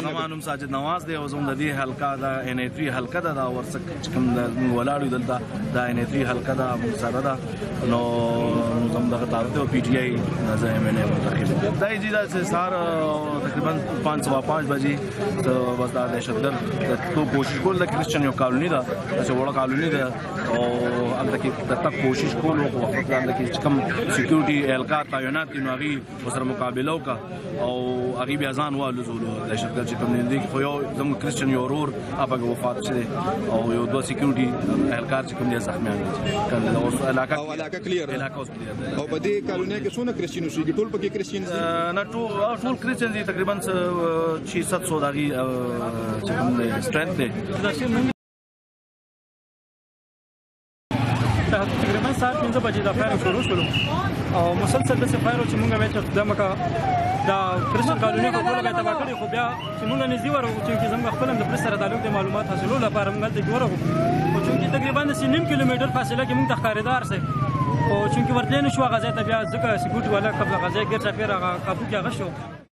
زما نوم ساجد نواز دی او زموږ د دې حلقه د ان ای 3 حلقه ده. دا ورڅک چې کوم د موږ ولاړ یو دلته، دا ان ای 3 حلقه ده، موږ سره ده. نو زموږ دغه تعارف دی او پی ټی آی زه ایم ان ای منتخب. دا یې دا چې سهار تقریبا 5 5:15 بجې بس دا دهشتګرد د تلو کوشش کول. د کرسچن یو کالوني ده چې وړه کالوني ده، او هلته کې د تګ کوشش کولو، خو وخت هلته کې چې کوم سکیورټي اهلکار تعینات دي، نو هغوی ورسره مقابله وکړه او هغوی بیا ځان والوزولو دهشتګرد چې کوم دي. خو یو زموږ کرسچن یو ورور هغه وفات شوی او یو دوه سکیورټي اهلکار چې کوم دي زخمیان دي. اوس علاقه او علاقه کلیر ده، علاقه اوس کلیر ده. او په دې کالونۍ کې څونه کرسچن اوسېږي؟ ټول پکې کرسچن دي؟ نه، ټول کرسچن دي. تقریبا 6 700 دغه چې کوم سترنث دی. تقریبا ساعت 5 بجې دا فایر شروع شولو او مسلسل داسې فایر چې مونږ وایي چې د مکه دا کرسچن کالوني خو ټوله بیا تباه کړې. خو بیا چې مونږ نږدې ورغو، چونکې زموږ خپل هم د پولیس سره تعلق د معلومات حاصلولو لپاره مونږ هلته کې ورغو، خو چونکې تقریبا داسې نیم کیلومتر فاصله کې مونږ ته ښکارېده هر څه، خو چونکې ورتلی نه شو هغه ځای ته بیا، ځکه سکیورټي والا قبل هغه ځای ګیر چاپېره هغه قابو کې هغه شو.